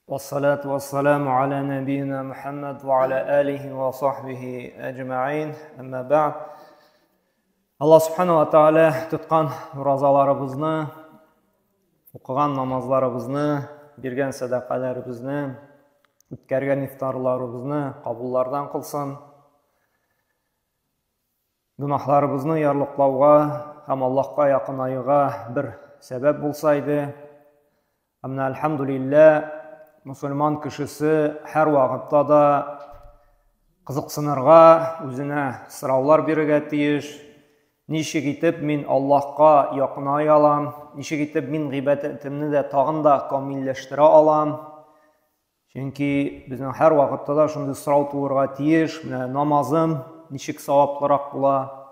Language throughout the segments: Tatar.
والصلاة والسلام على نبينا محمد وعلى آله وصحبه أجمعين أما بعد Алла Субхану ва Тааля тоткан уразаларыбызны, укыган намазларыбызны, биргән сәдакаларыбызны, үткәргән ифтарларыбызны кабуллардан кылсын. Гөнаһларыбызны ярлыклауга һәм Аллаһка якынаюга бер сәбәп булса иде. Ә менә әлхәмдүлиллә, мусульман кешесе һәр вакытта да кызыксынырга, үзенә сораулар бирергә тиеш. Ничек итеп мин Аллаһка якыная алам? Ничек итеп мин гыйбадәтемне дә тагын да камилләштерә алам? Чөнки безнең һәр вакытта да шундый сорау туырга тиеш. Менә намазым ничек саваплырак була?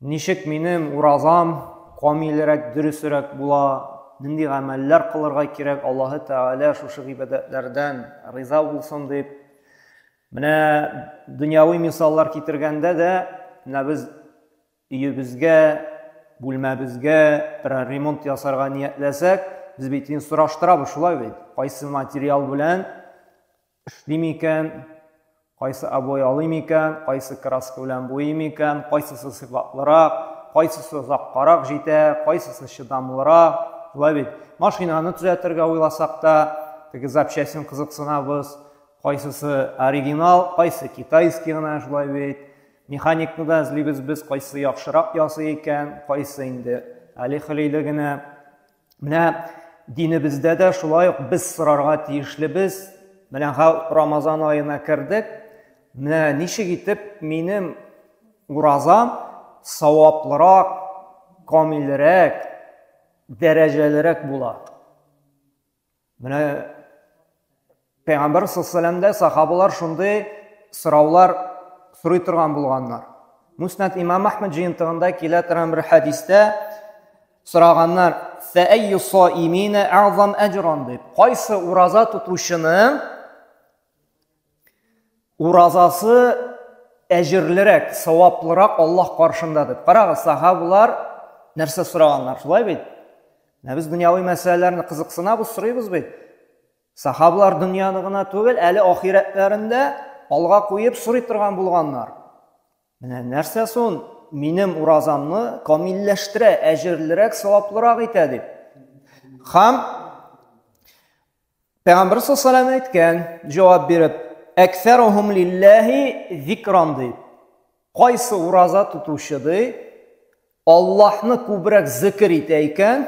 Ничек минем уразам камилрәк, дөресрәк була? Нинди гамәлләр кылырга кирәк? Аллаһы Тәгалә шушы гыйбадәтләрдән риза булсын дип. Менә дөньяви мисаллар китергәндә дә, менә без Өебезгә, бүлмәбезгә берәр ремонт ясарга ниятләсәк, без бит инде сораштырабыз, шулай бит? Кайсы материал белән эшлим икән, кайсы обой алыйм икән, кайсы краска белән буйыйм икән, кайсысы сыйфатлырак, кайсысы озаккарак җитә, кайсысы чыдамлырак, шулай бит? Машинаны төзәтергә уйласак та, теге запчастен кызыксынабыз, кайсысы оригинал, кайсы китайский гына, шулай бит? Механикны да эзлибез без, кайсы яхшырак ясый икән, кайсы инде әле-хөлейле генә. Менә динебездә дә шулай ук без сорарга тиешлебез. Менә Рамазан аена кердек. Менә ничек итеп минем уразам саваплырак, камилрәк, дәрәҗәлерәк була. Менә Пәйгамбәр саллаллаху сахабалар шундый сораулар сорый торган булганнар. Муснад Имам Ахмад җыентыгында килә торган бер хәдистә сораганнар: "Фәәйю саимина әгъзам әҗран" дип. Кайсы ураза тотучының уразасы әҗерлерәк, саваплырак Аллаһ каршында дип. Карагыз, сахабалар нәрсә сораганнар, шулай бит? Менә без дөньяви мәсьәләләрне кызыксынабыз, сорыйбыз бит. Сахабалар дөньяны гына түгел, әле ахирәтләрен дә алга куеп сорый торган булганнар. Менә нәрсә сон минем уразамны камилләштерә, әҗерлерәк, саваплырак итә дип. Хам Пәйгамбер саллаллаху әйткән, җавап биреп, "Әксәрухум лиллаһи зикран" дип. Кайсы ураза тотучы ди, Аллаһны күбрәк зикр итә икән,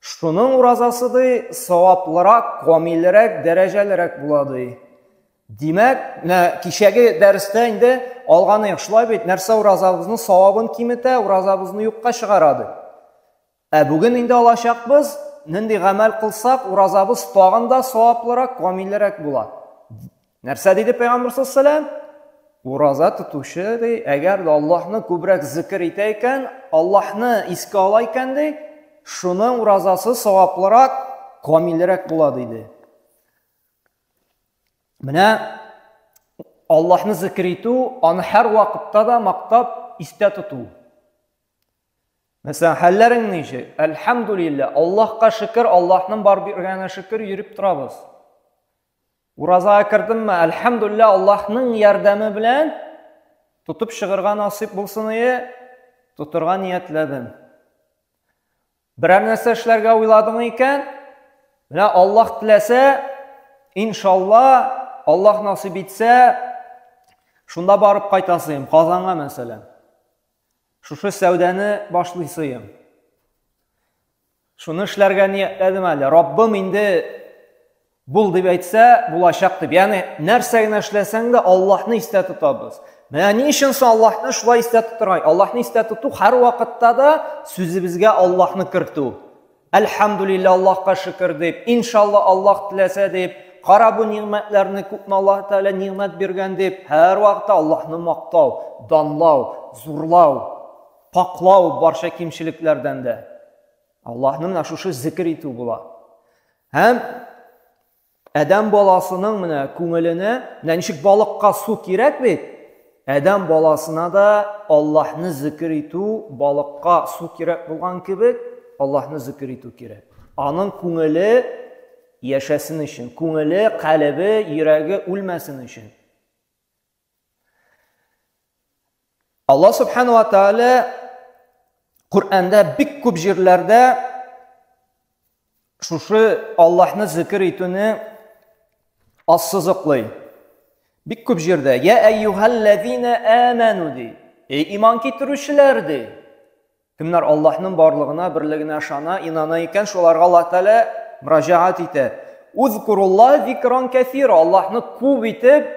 шуның уразасы ди саваплырак, камилрәк, дәрәҗәлерәк була ди. Димәк, менә кичәге дәрестә инде алганыек, шулай бит, нәрсә уразабызның савабын киметә, уразабызны юкка чыгара ди. Ә бүген инде алачакбыз, нинди гамәл кылсак, уразабыз тагын да саваплырак, камилрәк була. Нәрсә диде Пәйгамбер саллаллаху Ураза тотучы ди, әгәр дә Аллаһны күбрәк зикер итә икән, Аллаһны искә ала икән ди, шуның уразасы саваплырак, камилрәк була диде. Менә Аллаһны зикер итү, аны һәр вакытта да мактап истә тоту. Мәсәлән, хәлләрең ничек? Әлхәмдулилла, Аллаһка шөкер, Аллаһның бар биргәненә шөкер йөреп торабыз. Уразага кердемме? Әлхәмдулилла, Аллаһның ярдәме белән тотып чыгырга насыйп булсын ие, тотырга ниятләдем. Берәр нәрсә эшләргә уйладың икән, менә Аллаһ теләсә, иншалла, Аллаһ насыйп итсә, шунда барып кайтасыем, Казанга мәсәлән. Шушы сәүдәне башлыйсыем. Шуны эшләргә ниятләдем әле. Раббым инде бул дип әйтсә, булачак дип. Ягъни нәрсә генә эшләсәң дә Аллаһны истә тотабыз. Менә ни өчен соң Аллаһны шулай истә тотырга? Аллаһны истә тоту һәр вакытта да сүзебезгә Аллаһны кертү. Әлхәмдүлиллә, Аллаһка шөкер дип, иншалла Аллаһ теләсә дип, кара бу нигъмәтләрне күпме Аллаһ Тәгалә нигъмәт биргән дип, һәр вакытта Аллаһны мактау, данлау, зурлау, паклау барча кимчелекләрдән дә. Аллаһны менә шушы зикер итү була. Һәм Адәм баласының менә күңеленә, менә ничек балыкка су кирәк бит, адәм баласына да Аллаһны зикер итү, балыкка су кирәк булган кебек, Аллаһны зикер итү кирәк. Аның күңеле Яшәсен өчен, күңеле, калебе, йөрәге үлмәсен өчен. Алла субхану ва тааля Коръәндә бик күп җирләрдә шушы Аллаһны зикр итүне ассызыклый. Бик күп җирдә я әйюһәлләзина аману ди. Эй иман китерүчеләр ди. Кемнәр Аллаһның барлыгына, берлегенә ышана, инана икән, шуларга Аллаһ Тәгалә мөрәҗәгать итә. Узкурулла зикран кәсира. Аллаһны күп итеп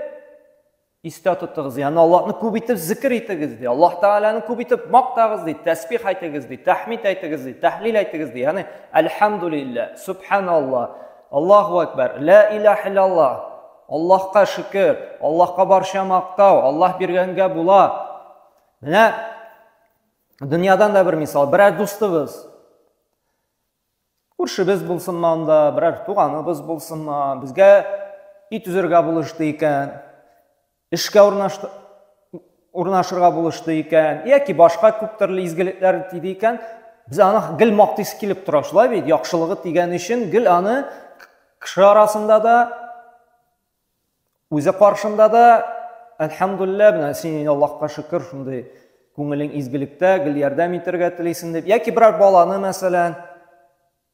истә тотыгыз. Ягъни Аллаһны күп итеп зикр итегез ди. Аллаһ Тәгаләне күп итеп мактагыз ди, тәсбих әйтегез ди, тәхмид әйтегез ди, тәхлил әйтегез ди. Ягъни әлхәмдулилла, субханалла, Аллаһу акбар, ла илаһ иллаллаһ. Аллаһка шөкер, Аллаһка барча мактау, Аллаһ биргәнгә була. Менә Дөньядан да бер мисал. Берәр дустыбыз, күршебез булсынмы анда, берәр туганыбыз булсынмы, безгә өй төзергә булышты икән, эшкә урнашты, урнашырга булышты икән, яки башка күп төрле изгелекләр тиде икән, без аны гел мактыйсы килеп тора, шулай бит? Яхшылыгы тигән өчен гел аны кеше арасында да Үзе каршында да, әлхәмдулилла, менә син инде Аллаһка шөкер, шундый күңелең изгелектә, гел ярдәм итәргә телисең дип. Яки берәр баланы, мәсәлән,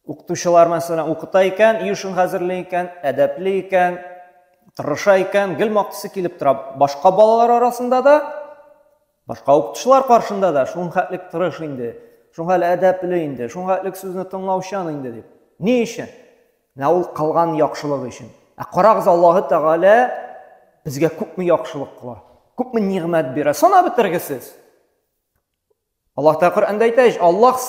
укытучылар, мәсәлән, укыта икән, өй эшен хәзерли икән, әдәпле икән, тырыша икән, гел мактысы килеп тора. Башка балалар арасында да, башка укытучылар каршында да шул хәтлек тырыш инде, шул хәл әдәпле инде, шул хәтлек сүзне тыңлаучан инде дип. Ни өчен? Менә ул кылган яхшылык өчен. Ә карагыз, Аллаһы Тәгалә безгә күпме яхшылык кыла, күпме нигъмәт бирә. Санап бетергесез. Аллаһ Тәгалә Коръәндә әйтә, Аллаһ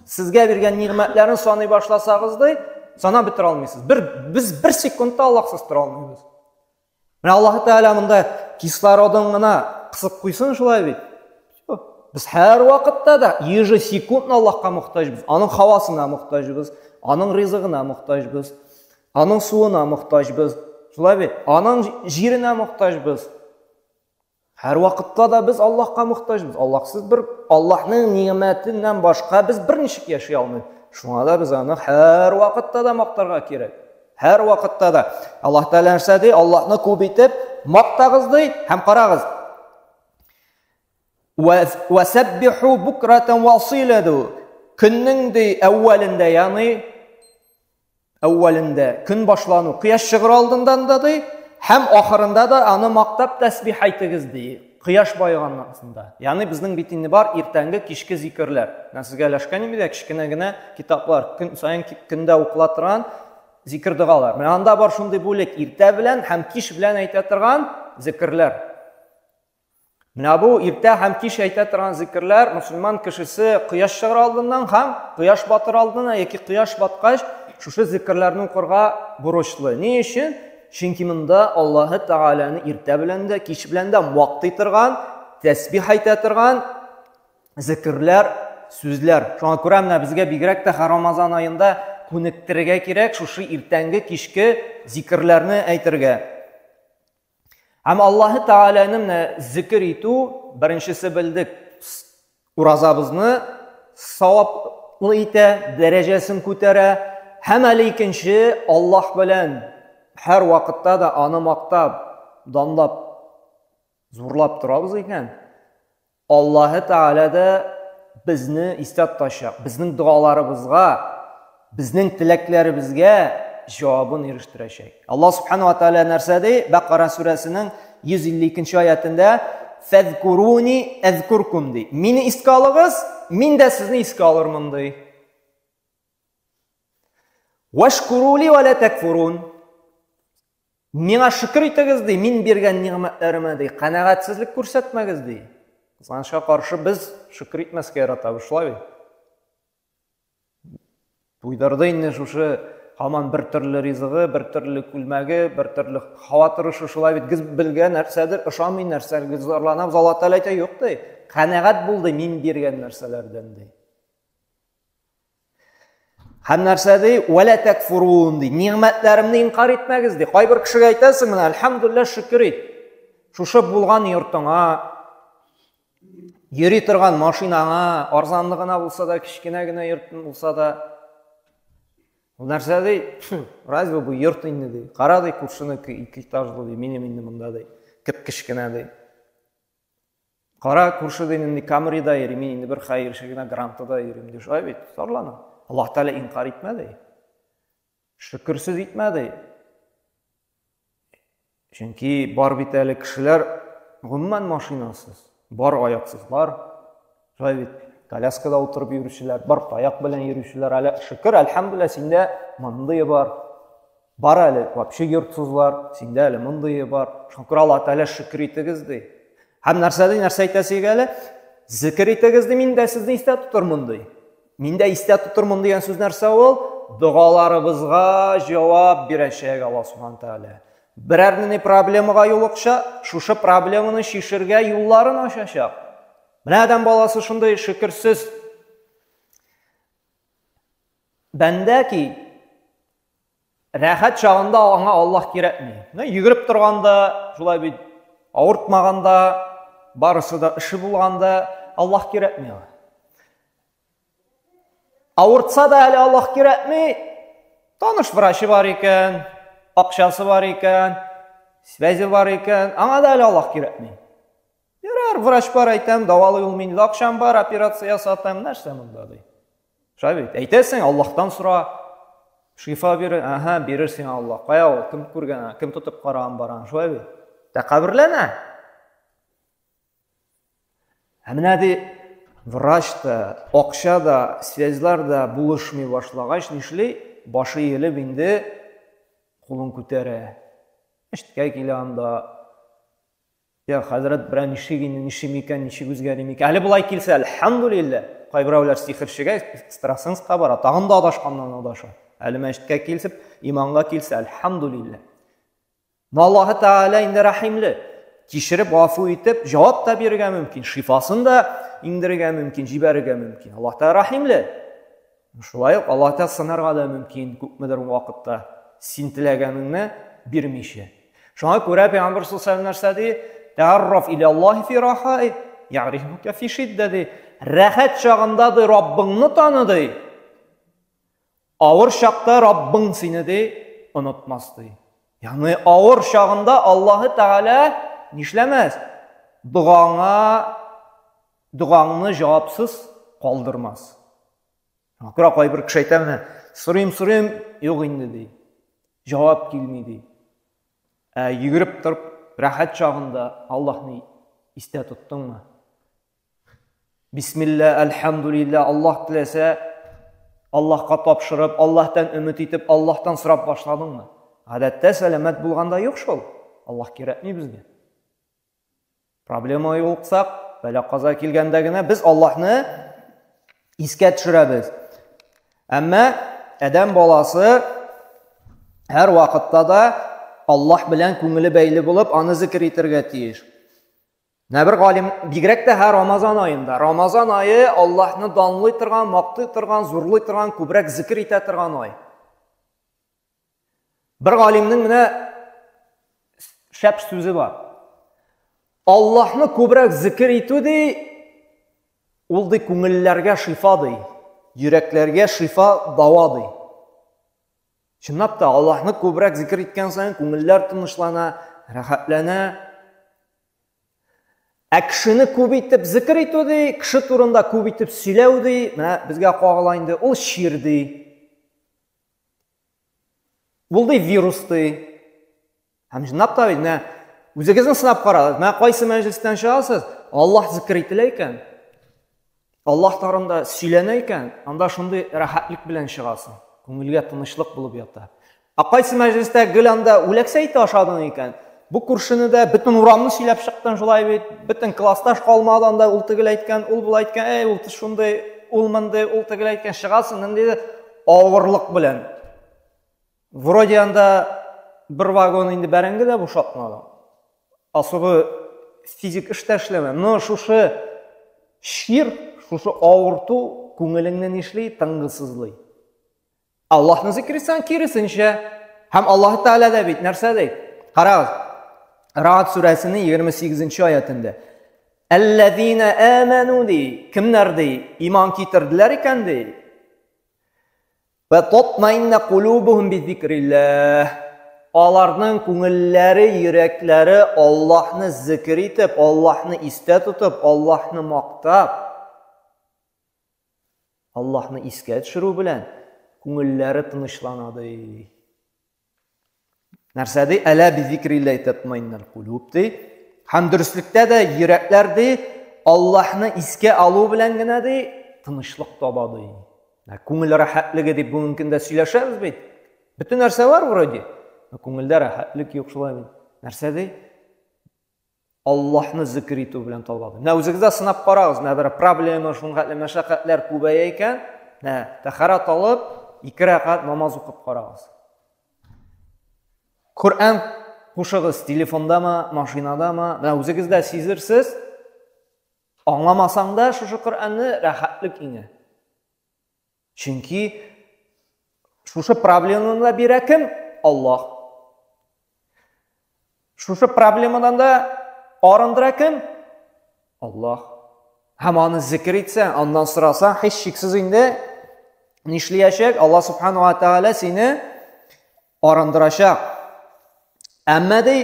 сезгә биргән нигъмәтләрен саный башласагыз ди, санап бетерә алмыйсыз. Бер без бер секундта Аллаһсыз тора алмыйбыз. Менә Аллаһ Тәгалә монда кислородын гына кысып куйсын шулай бит. Без һәр вакытта да ежесекундно Аллаһка мохтаҗбыз. Аның һавасына мохтаҗбыз, аның ризыгына мохтаҗбыз, аның суына мохтаҗбыз. Шулай бит? Аның җиренә мохтаҗбыз. Һәр вакытта да без Аллаһка мохтаҗбыз. Аллаһсыз бер Аллаһның нигъмәтеннән башка без берничек яши алмыйбыз. Шуңа да без аны һәр вакытта да мактарга кирәк. Һәр вакытта да. Аллаһ Тәгалә нәрсә ди? Аллаһны күп итеп мактагыз ди һәм карагыз. Вәсәббиху букратан васила ди. Көннең ди әүвәлендә, ягъни әүвәлендә, көн башлану, кояш чыгыр алдыннан да ди, һәм ахырында да аны мактап тәсбих әйтегез ди. Кояш баеганнан соң да. Ягъни безнең бит инде бар иртәнге, кичке зикерләр. Менә сезгә өләшкән инде кечкенә генә китаплар, көн саен көндә укыла торган зикер догалар. Менә анда бар шундый бүлек, иртә белән һәм кич белән әйтә торган зикерләр. Менә бу иртә һәм кич әйтә торган зикерләр мөселман кешесе кояш чыгар алдыннан һәм кояш батыр алдыннан яки кояш баткач шушы зикерләрне укырга бурычлы. Ни өчен? Чөнки монда Аллаһы Тәгаләне иртә белән дә, кич белән дә мактый торган, тәсбих әйтә торган зикерләр, сүзләр. Шуңа күрә менә безгә бигрәк тә Рамазан аенда күнектерергә кирәк шушы иртәнге, кичке зикерләрне әйтергә. Һәм Аллаһы Тәгаләне менә зикер итү, беренчесе белдек, уразабызны саваплы итә, дәрәҗәсен күтәрә. Һәм әле икенче, Аллаһ белән һәр вакытта да аны мактап, данлап, зурлап торабыз икән, Аллаһы Тәгалә дә безне истә тотачак, безнең догаларыбызга, безнең теләкләребезгә җавабын ирештерәчәк. Аллаһ Субхану ва Тәгалә нәрсә ди? Бәкара сүрәсенең 152 аятендә Фәзкуруни әзкуркум ди. Мине искә алыгыз, мин дә сезне искә алырмын ди. Вашкурули ва ла такфурун. Миңа шөкер итегез, ди, мин биргән нигъмәтләремә, ди, канәгатьсезлек күрсәтмәгез, ди. Кызганычка каршы без шөкер итмәскә яратабыз, шулай бит? Туйдырды инде шушы һаман бер төрле ризыгы, бер төрле күлмәге, бер төрле һава торышы, шулай бит? Без белгән нәрсәдер, ошамый нәрсәгә зарланабыз, Алла Тәгалә әйтә, юк, ди. Канәгать бул, ди, мин биргән нәрсәләрдән, ди. Һәм нәрсә ди? Вәлә такфурун ди. Нигъмәтләремне инкар итмәгез ди. Кайбер кешегә әйтәсең, менә әлхәмдулилла шөкер ит. Шушы булган йортыңа, йөри торган машинаңа, арзанлы гына булса да, кечкенә генә йорт булса да. Ул нәрсә ди? Разве бу йорт инде ди. Кара ди, күршенеке ике этажлы ди, минем инде монда ди. Кеп-кечкенә ди. Кара күрше ди, инде Камрида йөри, мин инде бер хәерче генә Грантада йөрим ди. Шулай бит, зарлана. Аллаһ Тәгалә инкар итмәде. Шөкерсез итмәде. Чөнки бар бит әле кешеләр гомумән машинасыз, бар аяксызлар. Шулай бит, коляскада утырып йөрүчеләр, бар таяк белән йөрүчеләр. Әле шөкер, әлхәмдүлилләһ, синдә мондые бар. Бар әле вообще йортсызлар, синдә әле мондые бар. Шуңа күрә Аллаһ Тәгалә шөкер итегез ди. Һәм нәрсә ди, нәрсә әйтәсе әле? Зикер итегез ди, мин дә сезне истә тотырмын ди. Мин дә истә тотырмын дигән сүз нәрсә ул? Догаларыбызга җавап бирәчәк Алла Субхану Тәгалә. Берәр нинди проблемага юлыкса, шушы проблеманы чишергә юлларын ачачак. Менә адәм баласы шундый шөкерсез бәндә ки, рәхәт чагында аңа Аллаһ кирәкми. Менә йөгереп торганда, шулай бит, авыртмаганда, барысы да эше булганда Аллаһ кирәкми аңа. Авыртса да әле Аллаһ кирәкми. Таныш врачы бар икән, акчасы бар икән, связе бар икән, аңа да әле Аллаһ кирәкми. Ярар, врач бар әйтәм, дәвалый ул мине, акчам бар, операция ясатам, нәрсә монда ди. Шулай бит. Әйтәсең, Аллаһтан сора. Шифа бирер, аһа, бирер сиңа Аллаһ. Кая ул, кем күргән, кем тотып караган баран, шулай бит. Тәкәбберләнә. Ә менә ди, врач та, акча да, связьлар да булышмый башлагач, нишли? Башы иелеп инде кулын күтәрә. Мәчеткә килә анда. Я, хәзрәт, берәр ничек инде, ничек микән, ничек үзгәрим микән? Әле болай килсә, әлхәмдүлилләһ. Кайберәүләр сихерчегә, экстрасенска бара, тагын да адашканнан адаша. Әле мәчеткә килсеп, иманга килсә, әлхәмдүлилләһ. Но Аллаһы Тәгалә инде рәхимле. Кичереп, гафу итеп, җавап та бирергә мөмкин, шифасын да иңдерергә мөмкин, җибәрергә мөмкин. Аллаһ Тәгалә рәхимле. Шулай ук Аллаһ Тәгалә сынарга да мөмкин күпмедер вакытта син теләгәнеңне бирмичә. Шуңа күрә Пәйгамбер саллаллаху алейһи нәрсә ди? Тәарраф иля Аллаһи фи рахай, яърифука фи шиддә ди. Рәхәт чагында ди Раббыңны таны ди. Авыр чакта Раббың сине ди онытмас ди. Ягъни авыр чагында Аллаһы Тәгалә нишләмәс? Догаңа догаңны җавапсыз калдырмас. Күрә кайбер кеше әйтә менә, сорыйм, сорыйм, юк инде ди. Җавап килми ди. Ә йөгереп торып, рәхәт чагында Аллаһны истә тоттыңмы? Бисмилла, әлхәмдулилла, Аллаһ теләсә, Аллаһка тапшырып, Аллаһтан өмет итеп, Аллаһтан сорап башладыңмы? Гадәттә сәламәт булганда юк шул. Аллаһ кирәкми безгә. Проблема юлыксак, бәла-каза килгәндә генә без Аллаһны искә төшерәбез. Әмма адәм баласы һәр вакытта да Аллаһ белән күңеле бәйле булып, аны зикр итәргә тиеш. Менә бер галим, бигрәк тә һәр Рамазан аенда. Рамазан ае Аллаһны данлый торган, мактый торган, зурлый торган, күбрәк зикр итә торган ай. Бер галимнең менә шәп сүзе бар. Аллаһны күбрәк зикр итү ди, ул ди күңелләргә шифа ди, йөрәкләргә шифа дава ди. Чынлап та Аллаһны күбрәк зикр иткән саен күңелләр тынычлана, рәхәтләнә. Ә кешене күп итеп зикр итү ди, кеше турында күп итеп сөйләү ди, менә безгә кагыла инде, ул чир ди. Ул ди вирус ди. Һәм чынлап та бит, менә үзегезне сынап карагыз. Менә кайсы мәҗлестән чыгасыз, Аллаһ зикр ителә икән, Аллаһ турында сөйләнә икән, анда шундый рәхәтлек белән чыгасың. Күңелгә тынычлык булып ята. Ә кайсы мәҗлестә гел анда үләксә ите ашадың икән, бу күршене дә, бөтен урамны сөйләп чыктың шулай бит, бөтен классташ калмады анда, ул тегел әйткән, ул болай әйткән, әй, ул шундый, ул мондый, ул тегел әйткән, чыгасың ниндидер авырлык белән. Вроде анда бер вагон инде бәрәңге дә бушатмадың. Особо физик эш тә эшләмә. Но шушы чир, шушы авырту күңелеңне нишли? Тынгысызлый. Аллаһны зикр итсәң, киресенчә. Һәм Аллаһ Тәгалә дә бит нәрсә ди? Карагыз. Рa'д сүрәсенең 28 аятендә. Әлләзина аману ди, кемнәр ди, иман китерделәр икән ди. Вә татмаинна кулубухум би зикрилләһ. Аларның күңелләре, йөрәкләре Аллаһны зикр итеп, Аллаһны истә тотып, Аллаһны мактап, Аллаһны искә төшерү белән күңелләре тынычлана ди. Нәрсә ди? Әлә би зикрилләһи татмаиннал кулуб ди. Һәм дөреслектә дә йөрәкләр ди Аллаһны искә алу белән генә ди тынычлык таба ди. Ә күңел рәхәтлеге дип бүгенге көндә сөйләшәбез бит. Бөтен нәрсә бар вроде. Ә күңелдә рәхәтлек юк шулай бит. Нәрсә ди? Аллаһны зикр итү белән таба. Менә үзегез дә сынап карагыз, менә бер проблема, шуның хәтле мәшәкатьләр күбәя икән, менә тәһарәт алып, ике рәкәгать намаз укып карагыз. Коръән кушыгыз телефондамы, машинадамы, менә үзегез дә сизерсез, аңламасаң да шушы Коръәнне рәхәтлек иңә. Чөнки шушы проблеманы да бирә кем? Аллаһ. Шушы проблемадан да арындыра кем? Аллаһ. Һәм аны зикр итсәң, аннан сорасаң, һич шиксез инде нишләячәк? Аллаһ субхану ва тааля сине арындырачак. Әмма ди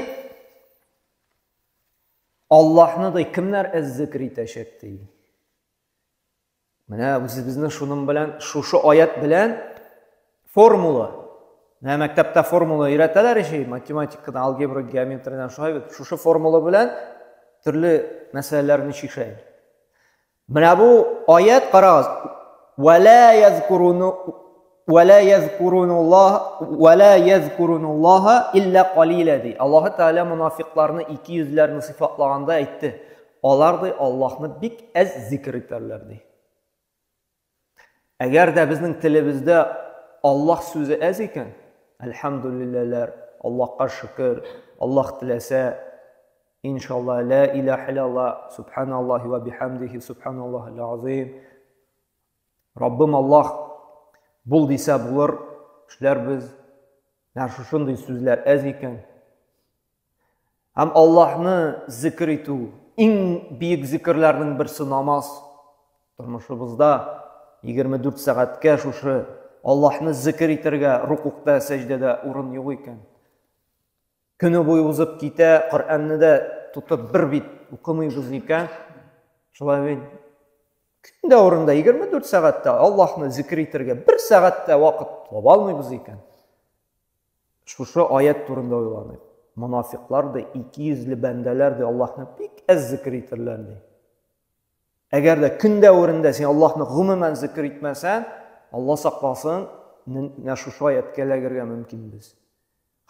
Аллаһны ди кемнәр әз зикр итәчәк ди? Менә үзебезнең шуның белән, шушы аят белән формула. Менә мәктәптә формула өйрәтәләр ичи, математикадан, алгебра, геометриядән шулай бит. Шушы формула белән төрле мәсьәләләрне чишә. Менә бу аят карагыз. Вала язкуруну вала язкурунуллах вала язкурунуллаха илля калила ди. Аллаһ Тәгалә мунафикларны ике йөзләрне сыйфатлаганда әйтте. Алар, ди, Аллаһны бик әз зикер итәрләр, ди. Әгәр дә безнең телебездә Аллаһ сүзе әз икән, әлхәмдүлилләләр, Аллаһка шөкер, Аллаһ теләсә, иншалла, лә илаһ илlallah, субханаллаһи ва бихамдихи, субханаллаһил азим. Раббым Аллаһ бул дисә булыр, эшләрбез. Менә шушындый сүзләр әз икән. Һәм Аллаһны зикр итү иң бөек зикрләрнең берсе намаз. Тормышыбызда 24 сәгатькә шушы Аллаһны зикр итәргә рукукта, сәҗдәдә урын юк икән. Көне буе узып китә, Коръәнне дә тотып бер бит укымыйбыз икән. Шулай бит. Көн дәверендә 24 сәгатьтә Аллаһны зикр итәргә бер сәгать тә вакыт таба алмыйбыз икән. Шушы аят турында уйланыйк. Монафиклар да, икейөзле бәндәләр дә Аллаһны бик әз зикер итерләр ди. Әгәр дә көн дәверендә син Аллаһны гомумән зикер итмәсәң, Алла сакласын, менә шушы аяткә эләгергә мөмкинбез.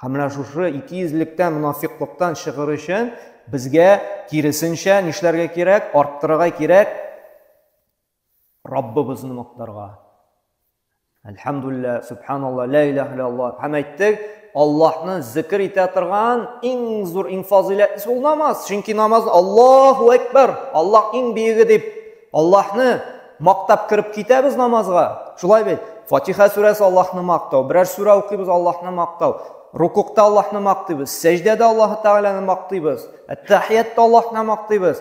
Һәм менә шушы икейөзлектән, монафиклыктан чыгыр өчен безгә киресенчә нишләргә кирәк? Арттырырга кирәк Раббыбызны мактарга. Әлхәмдүлилләһ, субханаллаһ, ла илаһ иллаллаһ. Һәм әйттек, Аллаһны зикр итә торган иң зур, иң фазыйләтлесе ул намаз. Чөнки намаз Аллаһу әкбәр, Аллаһ иң бөеге дип Аллаһны мактап кереп китәбез намазга. Шулай бит. Фатиха сүрәсе Аллаһны мактау, берәр сүрә укыйбыз Аллаһны мактау. Рукукта Аллаһны мактыйбыз, сәҗдәдә Аллаһ Тәгаләне мактыйбыз, әт-тәхиятта Аллаһны мактыйбыз.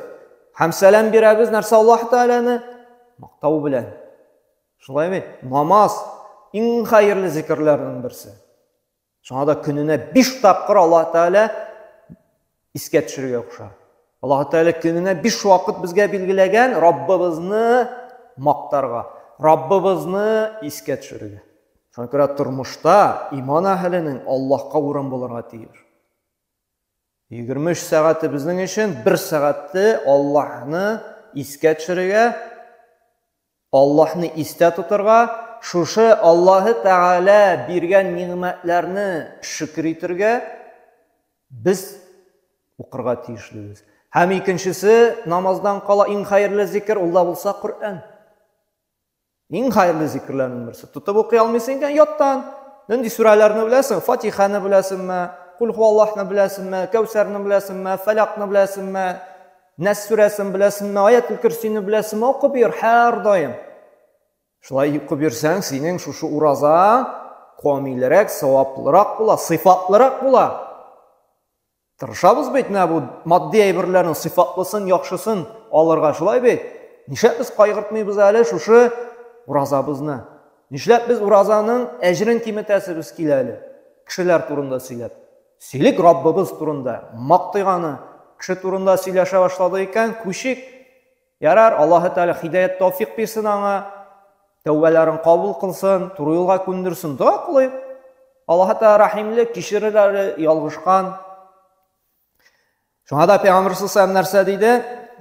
Һәм сәлам бирәбез нәрсә Аллаһ Тәгаләне мактау белән. Шулай бит? Намаз иң хәерле зикерләрнең берсе. Шуңа да көненә 5 тапкыр Аллаһ Тәгалә искә төшерергә куша. Аллаһ Тәгалә көненә 5 вакыт безгә билгеләгән Раббыбызны мактарга, Раббыбызны искә төшерергә. Шуңа күрә тормышта иман әһеленең Аллаһка урын булырга тиеш. 23 сәгате безнең өчен бер сәгатте Аллаһны искә төшерергә, Аллаһны истә тотырга, шушы Аллаһы Тәгалә биргән нигъмәтләрне шөкер итергә без укырга тиешлебез. Һәм икенчесе, намаздан кала иң хәерле зикер, ул да булса Коръән. Иң хәерле зикерләрнең берсе. Тотып укый алмыйсың икән, яттан. Нинди сүрәләрне беләсең? Фатиханы беләсеңме? Кул хуаллаһны беләсеңме? Кәүсәрне беләсеңме? Фәлакны беләсеңме? Нәс сүрәсен беләсеңме? Аятул Көрсине беләсеңме? Укып йөр һәрдаим. Шулай укып йөрсәң, синең шушы ураза камилрәк, саваплырак була, сыйфатлырак була. Тырышабыз бит менә бу матди әйберләрнең сыйфатлысын, яхшысын алырга, шулай бит? Нишләп без кайгыртмыйбыз әле шушы уразабызны? Нишләп без уразаның әҗерен киметәсебез килә әле? Кешеләр турында сөйләп. Сөйлик Раббыбыз турында, мактыйк аны. Кеше турында сөйләшә башлады икән, күчик. Ярар, Аллаһы Тәгалә хидәят тәүфик бирсен аңа, тәүбәләрен кабул кылсын, туры юлга күндерсен, дога кылыйк. Аллаһы Тәгалә рәхимле, кичерер әле ялгышкан. Шуңа да Пәйгамбер саллаллаху нәрсә диде?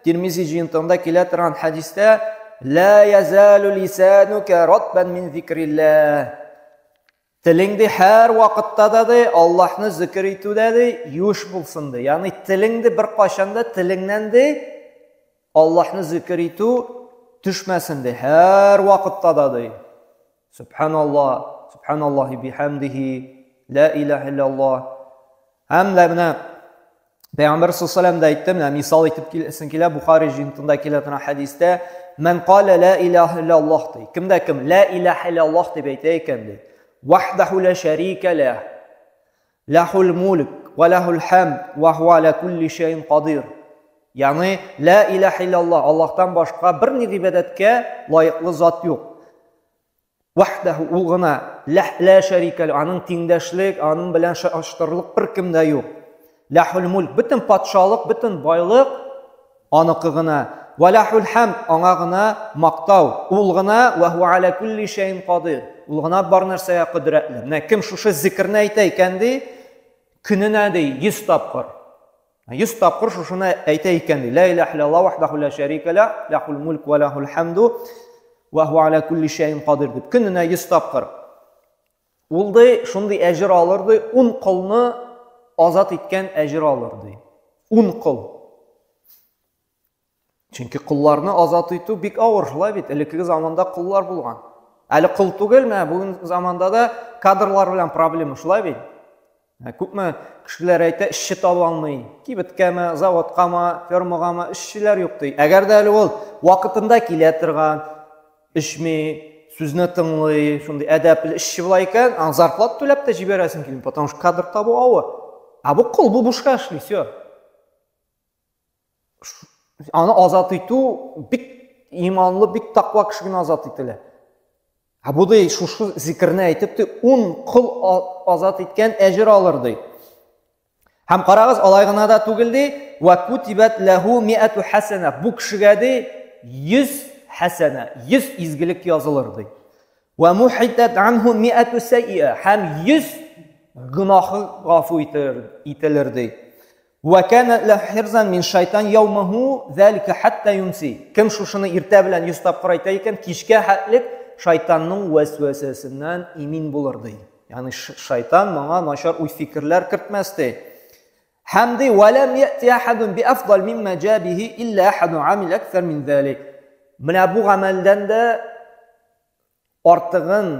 Тирмизи җыентыгында килә торган хәдистә: "Ла язалу лисанука ратбан мин зикрилләһ." Телең ди һәр вакытта да ди Аллаһны зикр итүдә ди юеш булсын ди. Ягъни телең ди беркайчан да телеңнән ди Аллаһны зикр итү төшмәсен ди. Һәр вакытта да ди. Субханаллах, субханаллахи бихамдихи, ла илаһа иллаллах. Һәм дә менә Пәйгамбәр саллаллаху алейһи дә әйтте, менә мисал итеп киләсен килә, Бухари җыентында килә торган хәдистә, "Ман кала ла илаһа иллаллах" ди. Кем дә кем ла илаһа иллаллах дип әйтә икән ди. Вахдаху ла шәрика лах. Лахул мулк ва лахул хамд ва хуа аля кулли шәйин кадир. Ягъни ла илаһа иллаллах, Аллаһтан башка бер ни гыйбадәткә лаеклы зат юк. Вахдаху ул гына ла шәрикә аның тиңдәшлек, аның белән чагыштырырлык бер кем дә юк. Лахул мулк, бөтен патшалык, бөтен байлык аныкы гына. Ва лахул хамд, аңа гына мактау. Ул гына ва хуа аля кулли шәйин кадир. Ул гына бар нәрсәгә кодрәтле. Менә кем шушы зикерне әйтә икән ди, көненә ди 100 тапкыр. 100 тапкыр шушыны әйтә икән ди. Ла илаһа иллаллаһ вахдаху ла шәрика ла, лахул мулк ва лахул хамду ва хуа аля кулли шәйин кадир дип. Көненә 100 тапкыр. Ул ди шундый әҗер алыр ди, 10 колны азат иткән әҗер алыр ди. 10 кол. Чөнки колларны азат итү бик авыр, шулай бит? Элеккеге заманда коллар булган. Әле кол түгел, менә бүген заманда да кадрлар белән проблема, шулай бит? Күпме кешеләр әйтә, эшче таба алмый. Кибеткәме, заводкамы, фермагамы эшчеләр юк ди. Әгәр дә әле ул вакытында килә торган, эчми, сүзне тыңлый, шундый әдәпле эшче була икән, аңа зарплата түләп тә җибәрәсең килми, потому что кадр табу авыр. Ә бу кол, бу бушка эшли, все. Аны азат итү бик иманлы, бик таква кеше генә азат ителә. Ә бу ди шушы зикерне әйтеп ди, 10 кол азат иткән әҗер алыр ди. Һәм карагыз, алай гына да түгел ди, ва кутибат лаху миату хасана. Бу кешегә ди 100 хасана, 100 изгелек язылыр ди. Ва мухитат анху миату сайя. Һәм 100 гөнаһы гафу ителер ди. Вә кәнә ләһу хирзан мин шайтан яумаһу зәлика хәтта юмси. Кем шушыны иртә белән 100 тапкыр әйтә икән, кичкә хәтлек шайтанның вәсвәсәсеннән имин булыр ди. Ягъни шайтан моңа начар уй-фикерләр кертмәс ди. Һәм ди, вәләм яти ахадун би афдал мимма җа бихи илля ахадун амил аксар мин залик. Менә бу гамәлдән дә артыгын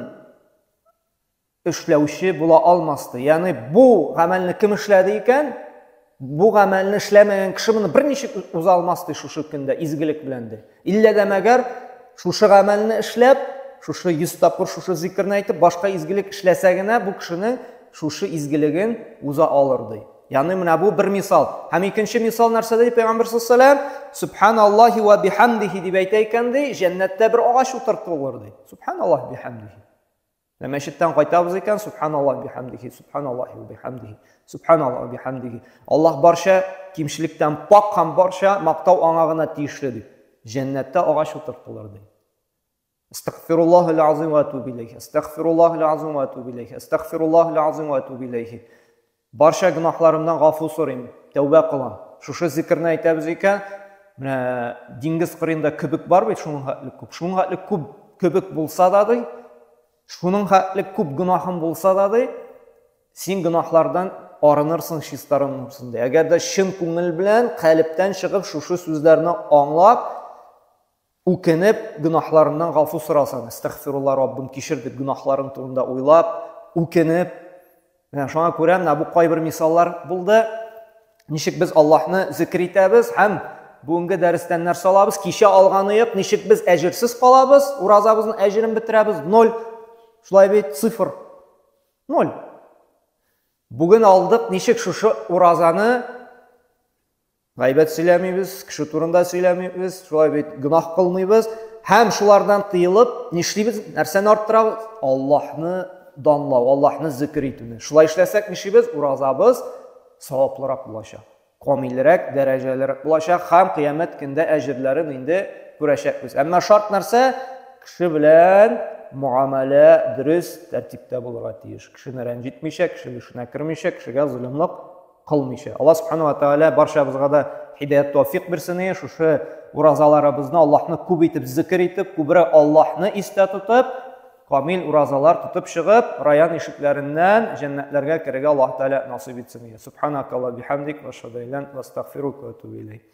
эшләүче була алмас ди. Ягъни бу гамәлне кем эшләде икән, бу гамәлне эшләмәгән кеше моны берничек уза алмас ди шушы көндә изгелек белән ди. Иллә дә мәгәр шушы гамәлне эшләп, шушы 100 тапкыр шушы зикерне әйтеп, башка изгелек эшләсә генә бу кешенең шушы изгелеген уза алыр ди. Ягъни менә бу бер мисал. Һәм икенче мисал нәрсә ди Пәйгамбер саллаллаху алейһи ва Субханаллахи ва бихамдихи дип әйтә икән ди, җәннәттә бер агач утыртылыр ди. Субханаллахи бихамдихи. Ә мәчеттән кайтабыз икән, субханаллах бихамдихи, субханаллахи ва бихамдихи, субханаллах бихамдихи. Аллаһ барча кимчелектән пак һәм барча мактау аңа гына тиешле дип. Җәннәттә агач утыртылыр ди. Астагфируллахил азим ва атубу илейхи. Астагфируллахил азим ва атубу илейхи. Астагфируллахил азим ва атубу илейхи. Барча гөнаһларымнан гафу сорыйм, тәүбә кылам. Шушы зикерне әйтәбез икән, менә диңгез кырыенда көбек бар бит, шуның хәтле күп. Шуның хәтле күп көбек булса да ди, шуның хәтле күп гөнаһым булса да ди, син гөнаһлардан арынырсың, чистарынырсың ди. Әгәр дә чын күңел белән, калептән чыгып шушы сүзләрне аңлап, Үкенеп, гөнаһларыннан гафу сорасаң, әстәгъфирулла, Раббым, кичер дип гөнаһларың турында уйлап, үкенеп, менә шуңа күрә менә бу кайбер мисаллар булды. Ничек без Аллаһны зикр итәбез һәм бүгенге дәрестән нәрсә алабыз? Кичә алганыек, ничек без әҗерсез калабыз, уразабызның әҗерен бетерәбез, ноль. Шулай бит, цифр. Ноль. Бүген алдык, ничек шушы уразаны Гайбәт сөйләмибез, кеше турында сөйләмибез, шулай бит гөнаһ кылмыйбыз. һәм шулардан тыелып, нишлибез? Нәрсәне арттырабыз? Аллаһны данлау, Аллаһны зикер итүне. Шулай эшләсәк, нишлибез? Уразабыз саваплырак булачак. Камилрәк, дәрәҗәлерәк булачак һәм кыямәт көндә әҗерләрен инде күрәчәкбез. Әмма шарт нәрсә? Кеше белән муамәлә дөрес тәртиптә булырга тиеш. Кешене рәнҗетмичә, кеше эшенә кермичә, кешегә золымлык кылмыйча. Аллаһ субхану ва тааля барчабызга да һидаят тәүфик бирсен, шушы уразаларыбызны Аллаһны күп итеп зикер итеп, күбрәк Аллаһны истә тотып, камил уразалар тотып чыгып, раян ишекләреннән җәннәтләргә керергә Аллаһ Тәгалә насыйп итсен. Субханакалла бихамдик ва ашһаду ан ла астагфирука ва атубу илейк.